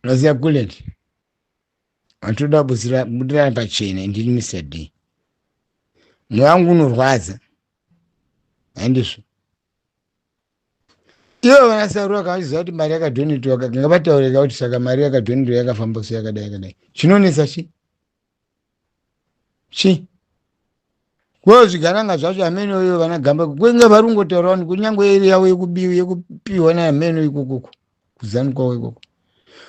Unoziva Kullet, vatoda kubudirana pachena, ndini Mr D. Mwoyo wangu unorwadza, handizvo? Ivo vanasarura kana vachiziva kuti mari yakadhonetiwa, ngavataureka kuti saka mari yakadhonetiwa yakafamba sei, yakadai yakadai. Chinonetsa chi chi ko zvigananga zvacho amene uyo vana gamba kwenge vari kungotaura vanhu kunyange iri yavo yekubiwa yekupiwa naamene ikokoko kuzanu kwavo ikoko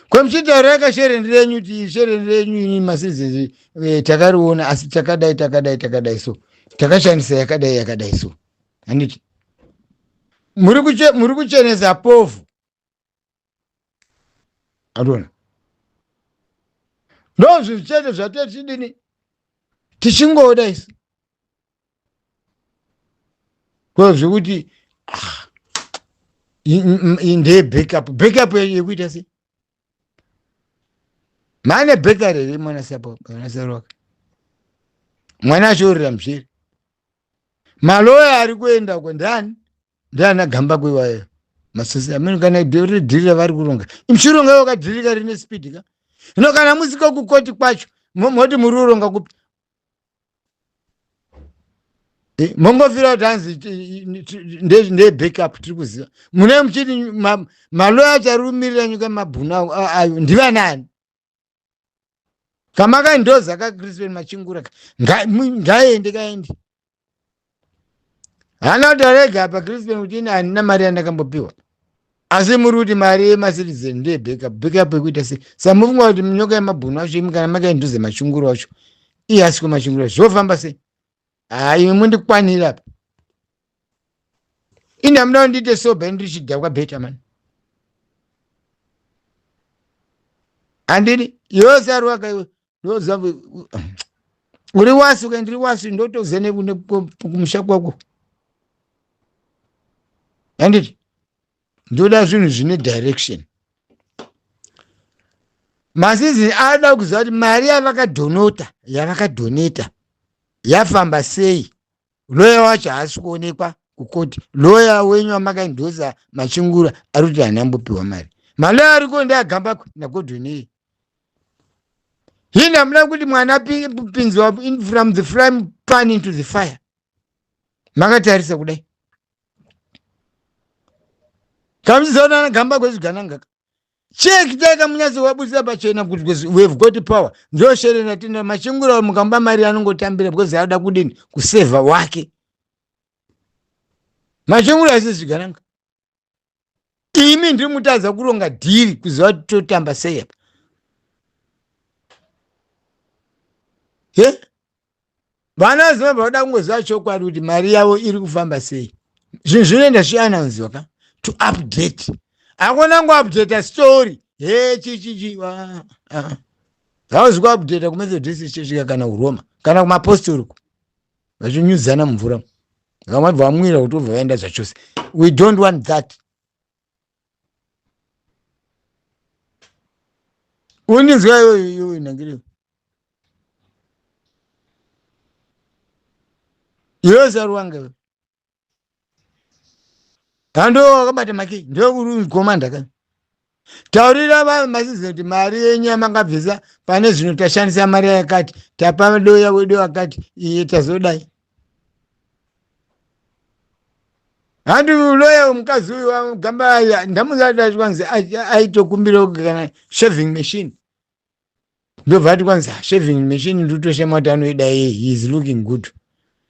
komuchitaura yakashereni renyu ti shereni renyu ini masizezi eh, takariona asi takadai takadai takadai so takashandisa yakadai yakadai so handiti muri kuchenesa povhu atona ndozvinhu chete zvatechidini tichingoda isu ko zvekuti ah, ndeye backup backup yekuita sei mane bakery here mwana sapo mwana saroka mwana achiorera muzveri maloya ari kuenda uko ndani ndiana gamba kwewayo masose amene kana dhiri dhiri ravari kuronga muchironga iwo kadhirika rine speed ka hino kana musiko kukoti kwacho moti muri kuronga kupi eh, mongofira kuti hanzi ndebackup tiri kuziva mune muchiti maloya acho ari kumirira nyika mabhunu ayo ndivanani kamakandoza kaCrispin Machingura ngaende kaende hana kuti arega apa Crispin kuti ini handina mari yandakambopiwa asi muri kuti mari yemacitizen ndeye backup backup yekuita sei samufunga kuti nyoka yemabhunu acho imi kana makaenduze machunguru acho iye asi kwemachunguru acho zvofamba sei haa imi mundikwanira apa ini hamuda kuti ndiite sober ndiri chidhakwa better man handidi iwe saruwaka iwe ndoziva uri wasu ke ndiri wasu ndotoziva nekumusha kwako handiti ndoda zvinhu zvine direction masizi ada kuziva kuti mari yavakadhonota yavakadhoneta yafamba sei loya wacho haasi kuonekwa kukoti loya wenyu wamakaindosa machingura ari kuti haana mbopiwa mari maloya ariko ndeagambakwe nagodhonei hini hamuna kuti mwana pinzwa from the frying pan into the fire makatarisa kudai kamuchizoonana gambakwe zviganangaka check teka munyatso wabudisa pachena kuti because we have got power ndosherena tina machingura mukamba mari anongotambira because anoda kudini kusevha wake machingura asi zvigananga imi ndiri mutadza kuronga dhiri kuziva kuti totamba sei apa he vana vezimbabwe vanoda kungoziva chokwadi kuti mari yavo iri kufamba sei zvinhu zvinoenda zvichianaunziwa ka to update akona ngoupdata story he chichichi ah, ah. hauzi kuupdata kumethodist chesvika kana kuroma kana kumapostori ku vachinyudzana mumvura vamwe vabva vamwira kuti obva vaenda zvachose we don't want that uninzwa iyoyo iyoyo nangiriyo iwe saruwanga ando wakabata maki ndokurumanda ka taurira vanhu masizi kuti mari yenyu yamakabvisa pane zvino tashandisa mari yakati tapa doya wedu akati iye tazodai handi loya mukadzi uyu wagamba ndamuza kwanzi aitokumbira kana shaving machine ndobva ati kwanzi ah, shaving machine ndotoshama kuti anoida iye he is looking good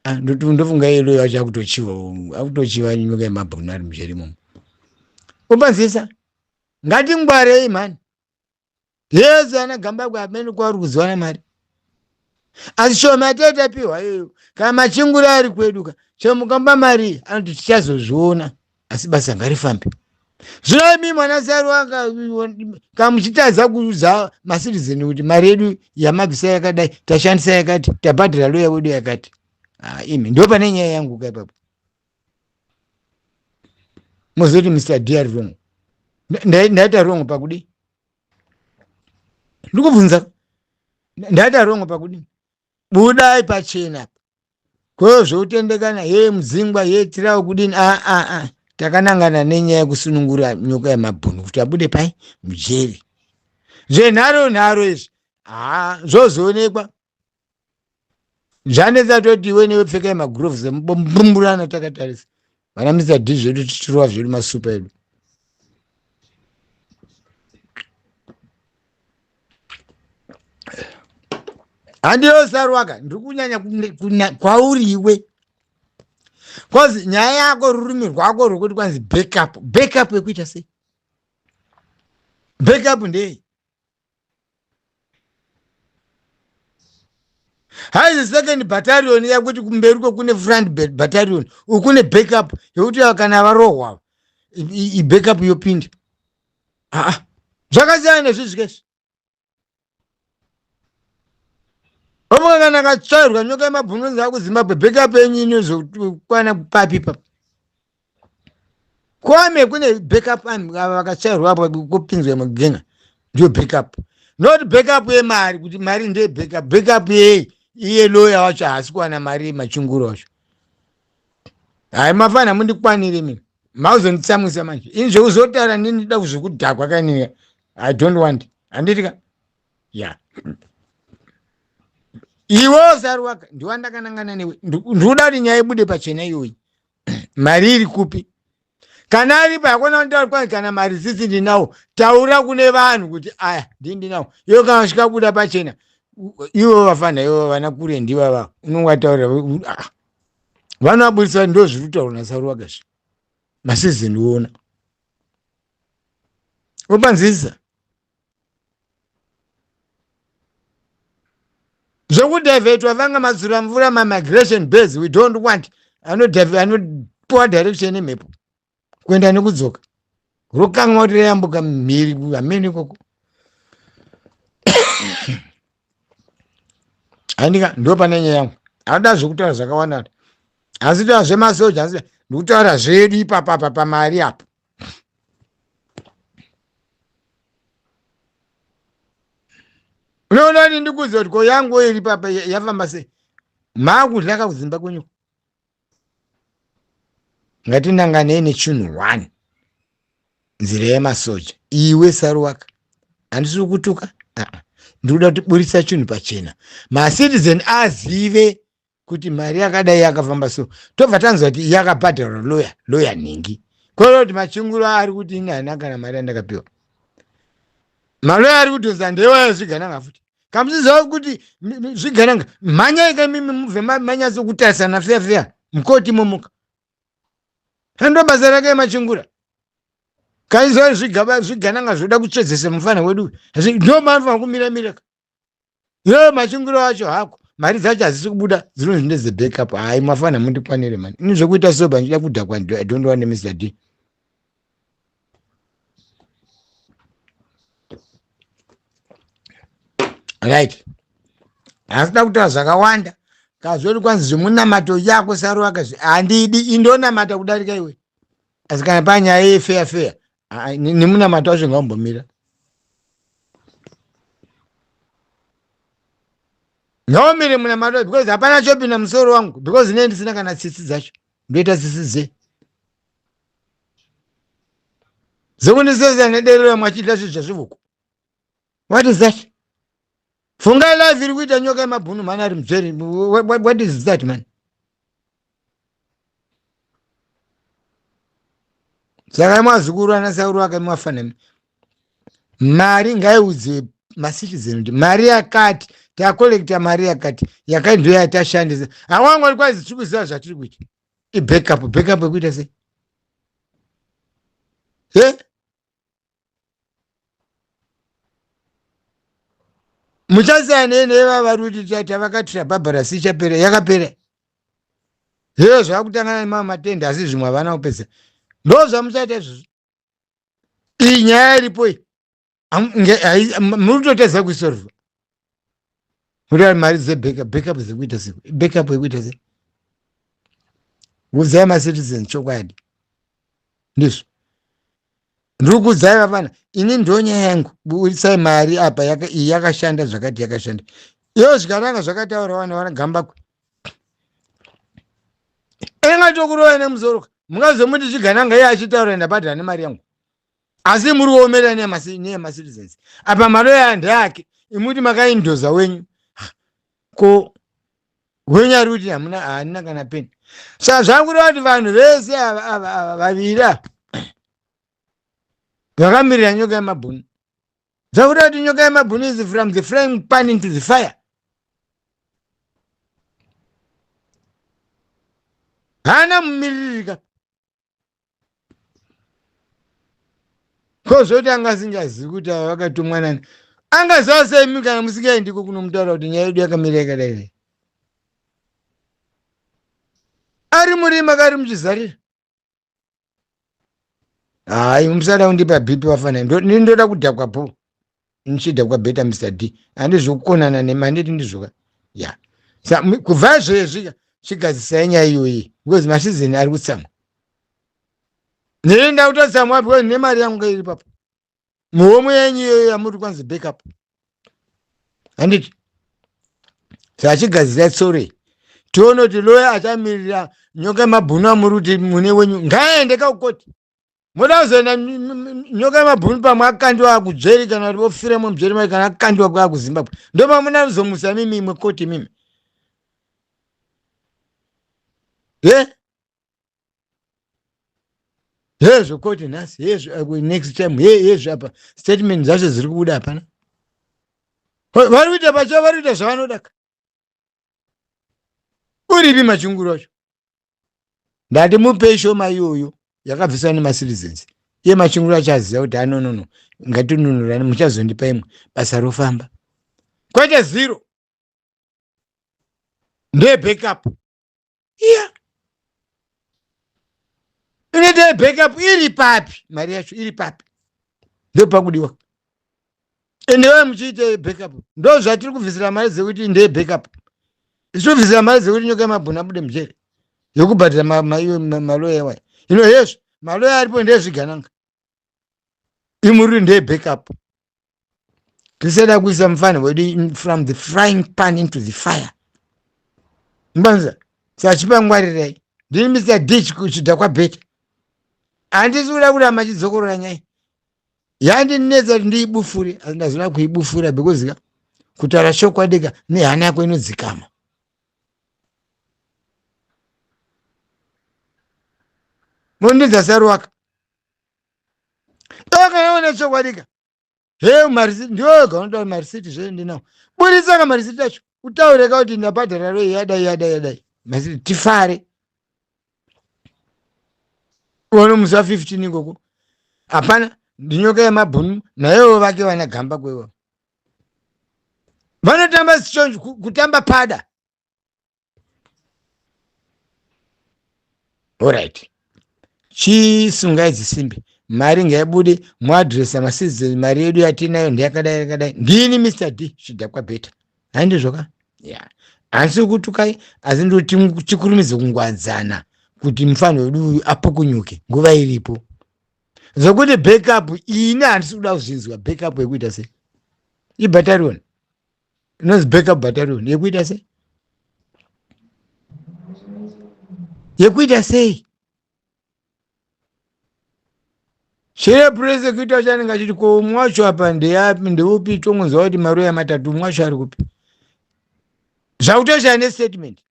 ah, ndofunga iye loyo wacho akutochiva akutochiva nyoka yemabhunu ari mujeri imomo upanzisa ngatingwarei mhani yesu ana gambakwe amene kwauri kuziwana mari asi shoma yatee tapiwa iyoyo kana machingura ari kwedu ka chero mukamba mari anoti tichazozviona asi basa ngarifambe zvino imi mwana saruwanga kana muchitadza kuudza masitizeni kuti mari yedu yamabvisa yakadai tashandisa yakati tabhadhara loya wedu yakati ah, imi ndo pane nyaya yangu ka ipapo mozoti mr dr wrong ndaita wrong pakudii ndikubvunza ndaita wrong pakudii budai pachena ko zvekutendekana ye mudzingwa ye tirawo kudini a ah, a ah, a ah. takanangana nenyaya yekusunungura nyoka yemabhunu kuti abude pai mujeri Zvenharo nharo izvi haa zvozoonekwa zvanetsa toti iwe newe pfekai magroves mumburana takatarisa vana Mr D zvedu tichirova zvedu masupa edu. Handiyo sarwaka ndiri kunyanya kwauri iwe bcause nyaya yako rurimi rwako rwekuti kwanzi backup backup yekuita sei backup ndei haizi second battalion yakuti kumberi uko kune front battalion uku kune backup yekuti kana varohwa ibackup yopinda aa zvakasiyana nezvizvi omuka kana akatsvairwa nyoka yemabhunu dzakuzimbabwe backup yenyu inozokwana papi papa kwame kune backup ava vakatsvairwa apo kupinzwa mugenga ndiyo backup not backup yemari kuti mari ndeye backup backup yei iye loya wacho haasi kuwana mari yemachunguro wacho hayi mafana mundikwanire mina mauzonditsamwisa manje ini zvekuzotaura ndini ndida kuzvekudhakwa kaniya i don't want handiti ka ya iwe usaruwaka ndiwandakanangana newe ndikuda kuti nyaya ibude pachena iyoyi mari iri kupi kana aripo hakuna kutaura kwani kana mari sisi ndinawo taura kune vanhu kuti aya ndii ndinawo iwe kana usvika kubuda pachena ivo vafana ivo vana kure ndivava unongataurira ah. vanovaburitsa ndo zviri kutaura nasaruwaga zvi masizini uona opanzisa zvekudhivhetwa vanga madzura mvura mamigration base we don't want anopuwa direction nemhepo kuenda nekudzoka rokanwa kuti rayambuka mhiri hamene ikoko handika ndo pane nyaya yangu anoda zvekutaura zvakawanda asi taura zvemasoja asi ndikutaura zvedu ipapapa pamari apa unoona kuti ndikuudze kuti ko yangu iri papa yafamba sei maakudya kakudzimba kwenyu ngatinanganei nechinhu one nzira yemasoja iwe saruwaka handisi kukutuka ndikuda kuti buritsa chinhu pachena macitizen azive kuti mari yakadai yakafamba so tobva tanzwa kuti yakabhadharwa loya loya nhingi kwete kuti machinguro ari kuti ini handina kana mari yandakapiwa maloya ari kudhonza ndewaya zvigananga futi kamuchiziva kuti zvigananga mhanyai kamimi mubve manyatso kutarisana feya feya mukoti momuka ndo basa rake machingura kaiziva zvigananga zvoda kutsvedzesa mufana wedu ndo maanofanira kumira miraka Yo machingiro acho hako mari dzacho hadzisi kubuda dzinonzi ndedzebackup hayi mafana mundikwanire mani ini zvekuita soba ndida kudhakwa I don't want Mr D right asida kutaura zvakawanda kazoti kwanzi zvemunamato yako saruwaka handidi indonamata kudarika iwe asi kana panyaya yefeya feya nemunamato wacho ngaumbomira ngaumire munamato because hapana chopinda musoro wangu because nee ndisina kana tsitsi dzacho ndoita tsitsi dze dzekundisesa nederera mwachidya zvinhu zvazvivuku what is that fungai life iri kuita nyoka yemabhunu mhani ari mujeri what is that man saka mwazukuru ana sauru akamwafanami mari ngaiudze macitizen kuti mari yakati takolekta mari yakati yakai ndo yatashandisa awangu ari kwazi tiri kuziva zvatiri kuita ibackup backup yekuita sei e muchasiyanei neva vari kuti tavakatira bhabhara si ichapera yakapera heyo zvakutangana nemamwe matende asi zvimwe havana kupedza ndo zvamuchaita izvozvo iyi nyaya iripo iyi muri kutotadza kuisolva muri mari dzebackup backup dzekuita sei backup yekuita sei udzai macitizen chokwadi ndizvo ndiri kuudzai vapana ini ndonyaya yangu burisai mari apa iyi yakashanda zvakati yakashanda iyo zvikaranga zvakataura vana vana gambakwe engatokurova nemusoro mungazomuti chigananga iye achitaura ndabhadhara nemari yangu Asi muri kuomera neyamacitizens apa maloya ndeake, imuti makaindoza wenyu ko wenyu ari kuti hamuna haana kana peni. Saka zvakureva kuti vanhu vese ava ava ava vaviri ava vakamirira nyoka yemabhunu, zvakureva kuti nyoka yemabhunu is from the frying pan into the fire. Haana mumiririka. Ko zvoti anga asingazivi kuti ava vakatumwa nani? Angaziva sei imi kana musingaendiko kunomutaura kuti nyaya yedu yakamira yakadai dai? Ari murima kari muchizarira. Hayi, musada kundipa BP vafana. Ndoda kudhakwa po. Ndichidhakwa beta Mr D. Handizvokukonana nemi, handiti ndizvoka. Ya. Sa kubva zvezvi chigadzisai nyaya iyoyi because masizeni ari kutsamwa. Nini ndakutotsamwa because nemari yangu iri papo. Muhomwe yenyu iyoyo yamuri kwanzi backup. Handiti? Sachigadzira tsore. Tione kuti loya achamirira nyoka yemabhunu amuri kuti mune wenyu ngaaende kakukoti. Moda kuzoenda nyoka yemabhunu pamwe akandiwa kujeri kana kuti ofiremo mujeri mai kana akandiwa kuya kuZimbabwe. Ndopamuna kuzomusa mimi imwe koti mimi. Ye? Hezvo koti nhasi, hezvo next time, hezvo apa statement dzacho dziri kubuda hapana. Vari kuita pacho vari kuita zvavanoda. Uripi machunguru acho? Ndati mupei shoma iyoyo yakabviswa nemacitizens. Iye machunguru acho aziva kuti anonono ngatinunurane muchazondipa imwe basa rofamba. Kwete zero. Ndeye backup. Iya. Inoita backup iri papi? Mari yacho iri papi? Ndopakudiwa. Ende wewe muchiita backup. Ndo zvatiri kubvisira mari dzekuti ndeye backup. Tiri mari dzekuti nyoka yemabhunu abude mujeri. Yekubhadhara maloya iwayo. Ino hezvo maloya aripo ndezvigananga. Imuri ndeye backup. Tisada kuisa mufana wedu from the frying pan into the fire. Mbanza, sachipangwarirai. Ndini Mr. Ditch kuchidhakwa beta. Handisi kuda kuramba chidzokorora nyaya. Yandinetsa kuti ndiibufure, asi ndazoda kuibufura because ka kutaura chokwadi ka nehana yako inodzikama. Mondidza saruwaka. Ndakanaona chokwadi ka. He marisiti ndiwe wega unotaura marisiti zve ndinawo. Buritsa ka marisiti acho. Utaure ka kuti ndabhadhara rei yadai yadai yadai. Marisiti tifare. Uone musi wa 15 ikoko. Hapana ndinyoka yemabhunu nayewo vake vana gamba kwewa. Vanotamba sichonjo kutamba pada. Alright. Chisungai dzisimbe. Mari ngaibude muadresa macitizen mari yedu yatinayo ndeyakadai yakadai. Ndini Mr D chidhakwa beta. Handizvo ka? Yeah. Handisi kutukai asi ndoti tikurumidze kungwadzana kuti mufana wedu uyu apukunyuke nguva iripo. Zvokuti backup ini handisi kuda kuzvinzwa backup yekuita sei? Ibattalion. Inonzi backup battalion yekuita sei? Yekuita sei? Chere prosecutor wacho anenge achiti ko umwe wacho apa ndeyapi ndeupi tongonzwa kuti maroya matatu umwe wacho ari kupi? Zvakutoshaya nestatement.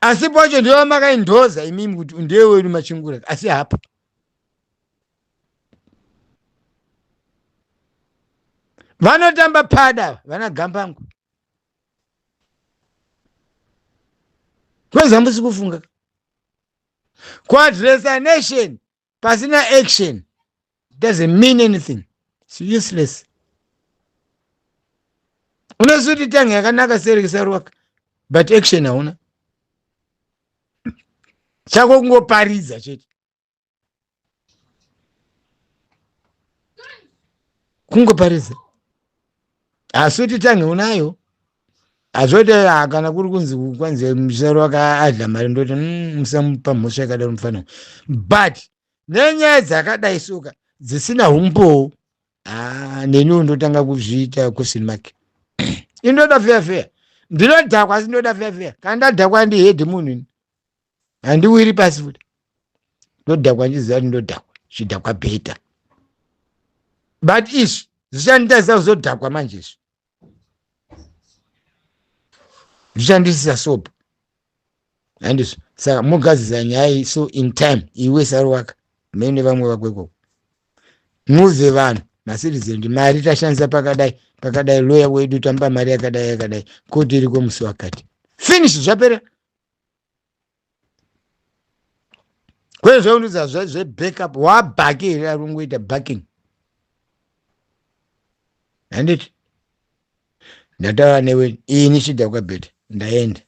Asi pacho ndiye wamakaindoza imimi kuti ndiye wedu machingura asi hapa. Vanotamba pada vana gambangu. Kwanza hamusi kufunga. Kuadressa nation pasina action doesn't mean anything. It's useless. Unozuti tange yakanaka serekisaruwaka but action hauna. Chako kungoparidza chete. Kungoparidza. Asi kuti tange unayo. Azvoti kana kuri kunzi kwanzi musoro wakaadla mari ndoti musamupa mhosva yakadaro mufana. But nenyaya dzakadai suka dzisina humbowo neniwo ndotanga kuzviita question mark. Indoda feya feya. Ndinodhakwa asi ndoda feya feya. Kana ndadhakwa handihedhi munhu ini. Handiwiri pasi futi. Ndodhakwa ndichiziva kuti ndodhakwa. Chidhakwa bheta. But izvi zvichanditadzisa kuzodhakwa manje izvi. Zvichandisisa soap. Handizvo. Saka mogadzisa nyaya iyi so in time iwe Saruwaka mene vamwe vako ikoko. Muudze vanhu macitizen mari tashandisa pakadai pakadai lawyer wedu tamba mari yakadai yakadai koti iriko musi wakati. Finish zvapera. Kwete zvaunudza zvebackup wabhaki here ari kungoita backing. Handiti ndataura newe ini chidhakwa bhete ndaenda.